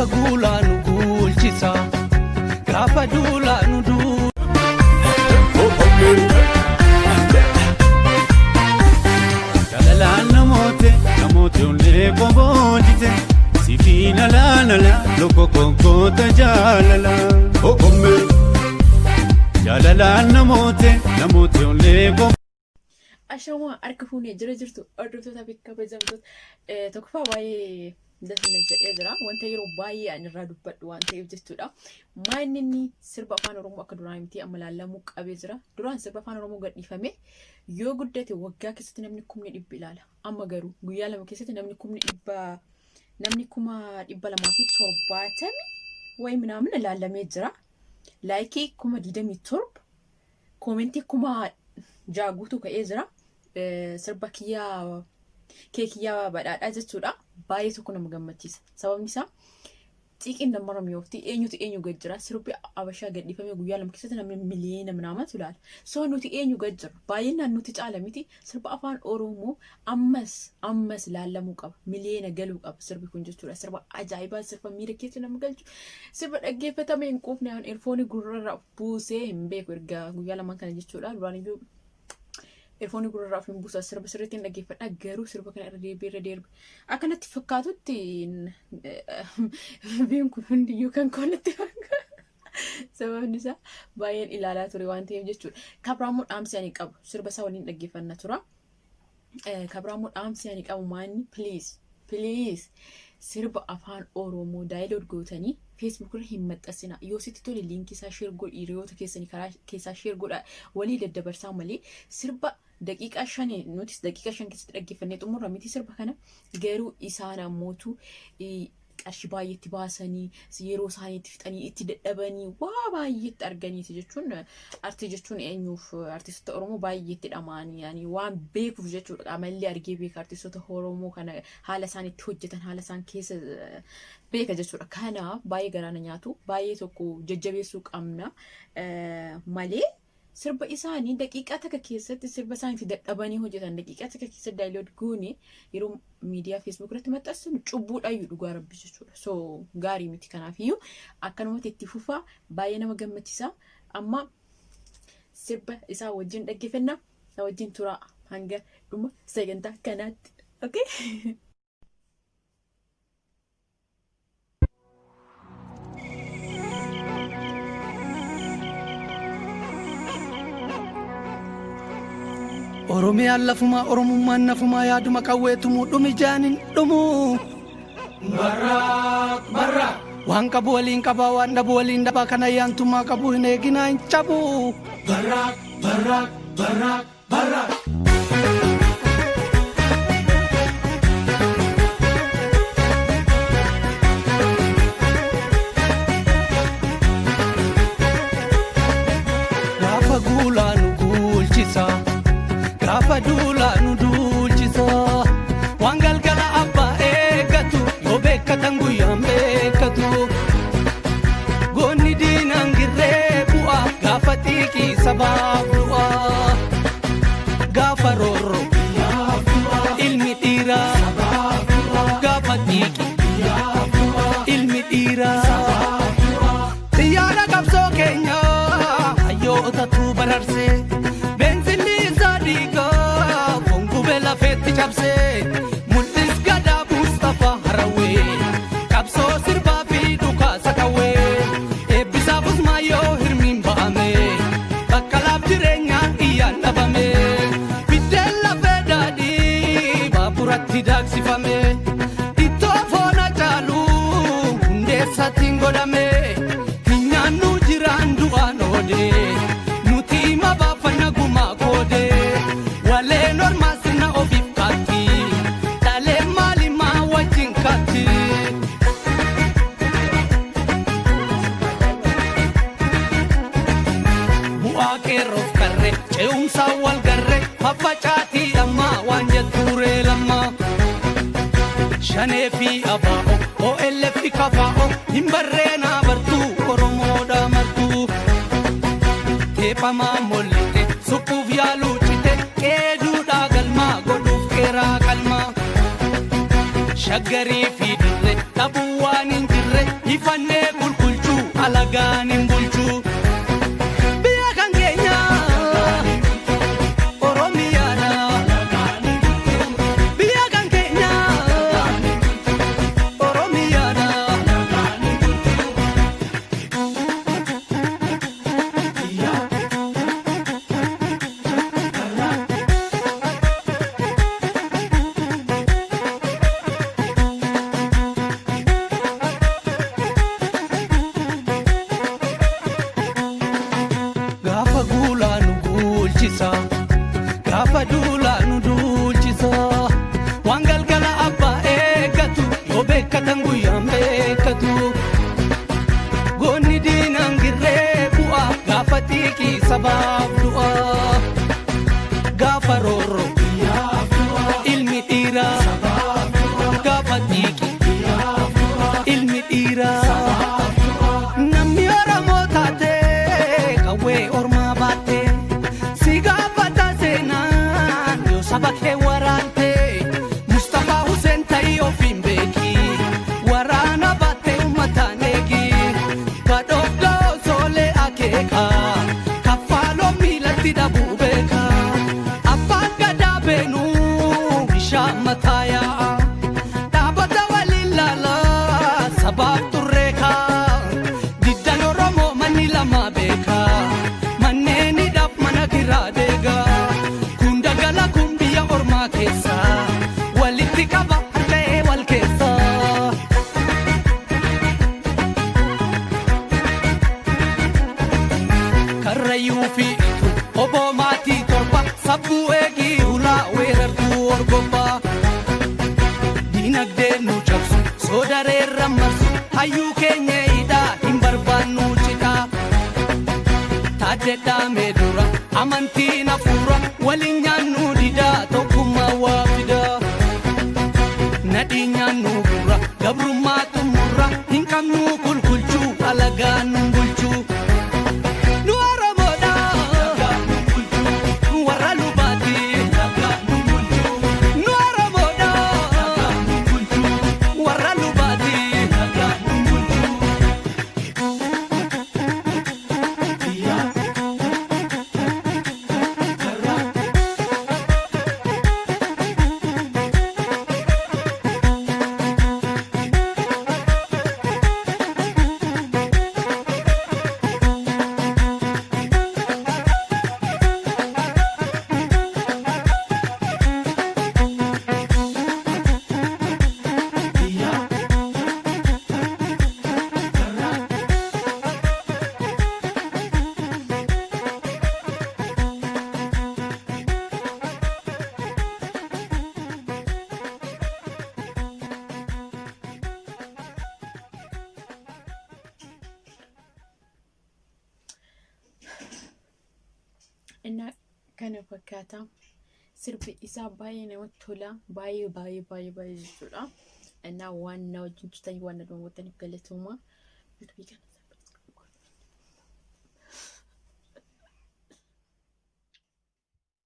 Gaafa guulaa nu guulchisa, gaafa duulaa nu duulchisa. Jaalalaan namoota namoota onnee koboojite sifi lala lala loko konkoota jaalala. Jaalalaan namoota namoota onnee koboojite. Ashamaa, harka fuunee jira jirtu, hordoftoota fi kabajamtoota. Tokkoffaa, baay'ee dasna jedhee jira. Wanta yeroo baay'ee ani irraa dubbadhu waan ta'eef jechuudha. Maanni inni sirba Afaan Oromoo akka duraa miti, amma laallamuu qabee jira. Duraan sirba Afaan Oromoo gadhiifame yoo guddate waggaa keessatti namni 100,000 ilaala. Amma garuu guyyaa 2 keessatti namni 100,000, namni 270,000 wayi minaamin ilaalamee jira. Like 27,000, comment 6,000 guutuu ka'ee jira. Sirba kiyyaa Keekiyyaa Badhaadhaa jechuudha. Baay'ee tokko nama gammachiisa. Sababni isaa xiiqiin namarra mi'oofti. Eenyutu eenyu gad jira? Sirbi Abashaa gadhiifamee guyyaa 2 keessatti namni miliyoona minaamatu ilaala. So nuti eenyu gad jira? Baay'inaan nuti caala miti. Sirba Afaan Oromoo ammas ammas laallamuu qaba. Miliyoona galuu qaba sirbi kun jechuudha. Sirba ajaa'ibaa, sirba miira keessa nama galchu, sirba dhaggeeffatamee hin quufne. Earphone gurrarraa buusee hin beeku erga guyyaa lamaan kana jechuudha. Duraan iyyuu earphone gurrarraa of hin buusa, sirba sirriitti hin dhaggeeffadha, garuu sirba kana irra deebi'ee irra deebi'e akkanatti fakkaatutti biyyoon kun hundiyyuu kan koonatti fakkaata. Sababni isaa baay'een ilaalaa ture waan ta'eef jechuudha. Kabiraammoo dhaamsi ani qabu, sirba isaa waliin dhaggeeffanna tura. Kabiraammoo dhaamsi ani qabu maanni, please, please, sirba Afaan Oromoo download gootanii Facebook irra hin maxxansina. Yoo sitti tole link isaa share godhi, hiriyoota keessanii karaa keessaa share godha, walii daddabarsaa malee sirba daqiiqaa 5, nutis daqiiqaa 5 keessatti dhaggeeffannee xumurra miti sirba kana. Garuu isaan ammootu qarshii baay'eetti baasanii, yeroo isaanii itti fixanii, itti dadhabanii, waa baay'eetti arganiiti jechuun. Artii jechuun eenyuuf, artistoota Oromoo baay'eetti dhamaanii yani waan beekuuf jechuudha. Qaamallee argee beeka, artistoota Oromoo kana haala isaan itti hojjetan, haala isaan keessa beeka jechuudha. Kanaaf baay'ee garaana nyaatu, baay'ee tokko jajjabeessuu qabna malee sirba isaanii daqiiqaa takka keessatti, sirba isaanii itti dadhabanii hojjetan daqiiqaa takka keessatti download goone yeroo miidiyaa Facebook irratti maxxansinu cubbuudhaayyuu, dhugaa rabbi jechuudha. So gaarii miti. Kanaafiyyuu akkanumatti itti fufaa, baay'ee nama gammachiisa. Amma sirba isaa wajjin dhaggeeffanna, na wajjin turaa hanga dhuma sagantaa kanaatti. Okay? Oromiyaan lafumaa, Oromummaan nafumaa, yaaduma qawweetumuu dhumi jaanin dhumuu. Waan qabu waliin qabaa, waan dhabu waliin dhabaa, kan ayyaantummaa qabu hin eeginaa hin cabu. Barraaq, barraaq, barraaq, barraaq. Gaafa guulaa nu guulchisa, gaafa duulaa nu duulchisa. Waan galgala abbaa eeggatu yoo beekkatan guyyaan beekkatu. Goonni diinaan girree bu'a, gaafa xiiqii sabaaf du'a. Gaafa roorroo ilmi dhiiraa, gaafa xiiqii ilmi dhiiraa. Xiyyaara qabsoo keenyaa hayyootatu bararsee, beenzinni isaa dhiigaa foon gubee lafeetti cabsee, mul'is gadaa Mustafaa Harawwee, qabsoo sirbaa fi dhukaasa qawwee, eebbisaaf Usmaayyoo hirmiin ba'ame, baqqalaaf jireenyaan iyyaan dhabame, biddeen lafee daadhii baaburatti daaksifame, ittoo foona caalu hundeessaatiin godhame, hin nyaannu jiraan du'aan oode, nuti hima baafanna gumaa koode, waleen ormaa sirna ofiif kaatti, dhalee maalimaa wajjin kaatti. Bu'aa qeerroof qarree ce'umsaa wal garree faffacaatii ammaa waan jettuuree lammaa. Shanee fi abaa'o, OLF fi kafaa'o, hin barreenaa bartuu Oromoodha martuu. Teephamaa mollite suphuuf yaaluu cite, qeeduudhaa galmaa godhuuf qeeraa qalmaa. Shaggarii fi dirree dhabuu waan hin jirre. Gonfannee kulkulchuu alagaan hin bulchuu. Biyya kan keenya Oromiyaadha. Biyya kan keenya Oromiyaadha. Gaafa guulaa nu guulchisa, gaafa duulaa nu duulchisa. Waan galgala abbaa eeggatu, yoo beekkatan guyyaan beekkatu. Goonni diinaan girree bu'a, gaafa xiiqii sabaaf du'a. Gaafa roorroo ilmi dhiiraa, gaafa xiiqii ilmi dhiiraa. Namni Oromoo taate qawwee ormaa baatte si gaafata seenaan yoo saba kee waraante. Mustaphaa Hussein ta'ii ofiin beeki, waraana baatte uummataan eegi. Badhoof soolee akeeka, kaffaaloo miilatti dhabuu beeka. Abbaan gadaa beenuu bishaan mataa yaa'a. Dhaabota waliin laalaa sabaaf turreeka. Diddan Oromoo manni lama beeka. Manneen hidhaaf mana kiraa deega. Kun dagala kun biyya ormaa keessa. Walitti qaba harka'ee wal keessa. Karrayyuu fi Itu oboo maatii 7, sabbuu eegii hulaa weerartuu orgobbaa. Dinagdee nu cabsu soodareerra marsu, hayyuu keenya hidhaa hin barbaannu cidhaa. Taaddedhaa dura amantiin hafuura waliin nyaannu didaa, tokkummaa waa fidaa. Nadhii nyaannu gurra gabrummaa xumurra, hin qabnu kulkulchuu alagaa nu bulchuu. Nu Oromoodha warra lubaati. Nu Oromoodha warra lubaati. Innaa kana fakkaata. Sirbi isaa baay'ee namatti tola. Baay'ee baay'ee baay'ee baay'ee jechuudha. Innaa waan na wajjin turtanii waan na daawwattaniif galatooma. Yuutuubii kana